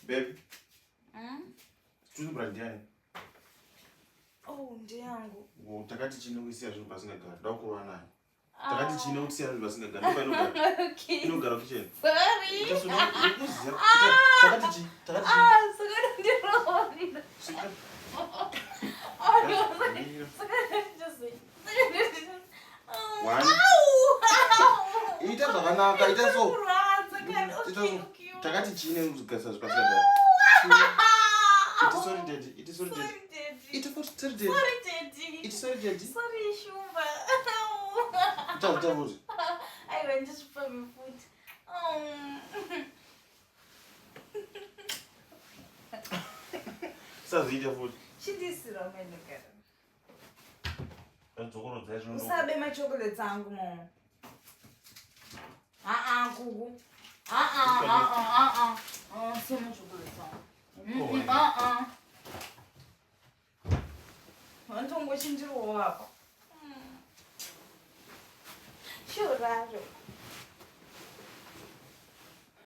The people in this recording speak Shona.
Baby. Toothbrush ndiani? Oh, ndiyangu. Oh, takati chine kuisiya zvinhu pasingagari. Ndakurwa naye. Takati chine kusiya zvinhu pasingagari. Ndopa inogara. Okay. Inogara kitchen. Sorry. Unoziva. Takati chi? Takati chi? Ah, saka ndiroorira. Sika. Oh, no. Saka ndizvo. One. Ita zvakanaka, ita so. Kurwadza kani. Ita Okay, so. okay. Takati chine kugasa zvipasigara. Iti sorry daddy. Iti sorry daddy. Sorry, daddy. Iti sorry daddy. Sorry, daddy. Iti sorry daddy. Sorry, Shumba. Ita ita Aiwa, ndizvipamhe futi. Sazoita futi. Chindisira mainogara. Dzokorodza izvo. Usabe machocolates angu momo. Aa, kuku. Aa, aa, aa, aa. Siya machocolates angu. Aa. Vanotongochindirowo apa. Shoraro.